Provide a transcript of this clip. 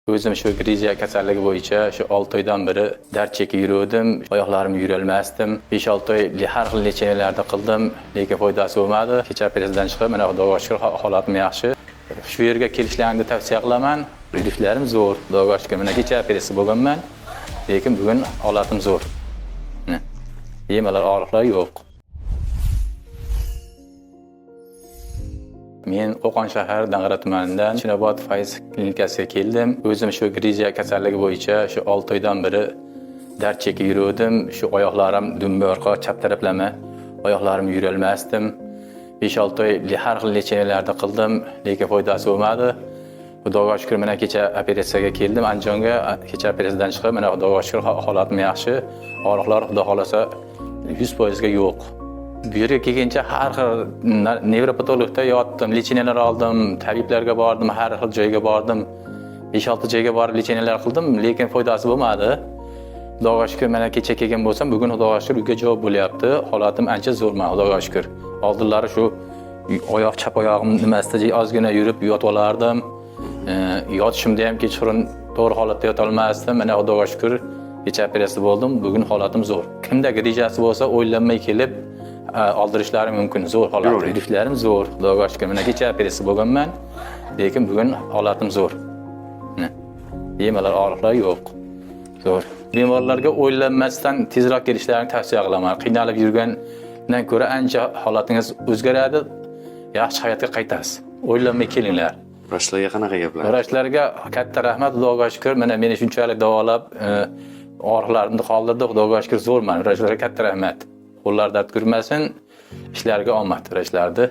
O'zim shu grija kasalligi bo'yicha shu 6 oydan beri dard chekib yuruvdim. Oyoqlarim yurolmasdim. 5-6 oy har xil лечения larda qildim, lekin foydasi bo'lmadi. Kecha operatsiyadan chiqib, mana Xudoga shukur, holatim yaxshi. Shu yerga kelishlarini tavsiya qilaman. Yurishlarim zo'r, Xudoga shukur. Mana kecha operatsiya bo'lganman, lekin bugun holatim zo'r. Mana, bemalol og'riqlar yo'q. Men Qo'qon shahar Dang'ara tumanidan Chinobod Fayz klinikasiga keldim. O'zim shu grija kasalligi bo'yicha shu 6 oydan beri dard chekib yuruvdim. Shu oyoqlarim dumba orqa chap taraflama oyoqlarim yurolmasdim. 5-6 oy har xil лечения larda qildim, lekin foydasi bo'lmadi. Xudoga shukur, mana kecha operatsiyaga keldim Andijonga. Kecha operatsiyadan chiqib, mana Xudoga shukur, holatim yaxshi. Og'riqlar Xudo xolasa 100% ga yo'q. Bu yerga kelguncha har xil nevropatologda yotdim, лечения lar oldim, tabiblarga bordim, har xil joyga bordim. 5-6 joyga borib лечения lar qildim, lekin foydasi bo'lmadi. Xudoga shukur, mana kecha kelgan bo'lsam, bugun Xudoga shukur uyga javob bo'lyapti. Holatim ancha zo'rman, Xudoga shukur. Oldinlari shu oyoq chap oyog'im nimasida ozgina yurib yotib olardim. Yotishimda ham kechqurun to'g'ri holatda yota olmasdim. Mana Xudoga shukur, kecha operatsiya bo'ldim, bugun holatim zo'r. Kimda grijasi bo'lsa, o'ylanmay kelib oldirishlari mumkin. Zo'r holat. Yurishlarim zo'r, Xudoga shukur. Mana kecha operatsiya bo'lganman, lekin bugun holatim zo'r. Mana, bemalol og'riqlar yo'q. Zo'r. Bemorlarga o'ylanmasdan tezroq kelishlarini tavsiya qilaman. Qiynalib yurgandan ko'ra ancha holatingiz o'zgaradi, yaxshi hayotga qaytasiz. O'ylanmay kelinglar. Vrachlarga qanaqa gaplar? Vrachlarga katta rahmat, Xudoga shukur. Mana meni shunchalik davolab, og'riqlarimni qoldirdi. Xudoga shukur, zo'rman. Vrachlarga katta rahmat. Qo'llari dard ko'rmasin, ishlariga omad vrachlarni.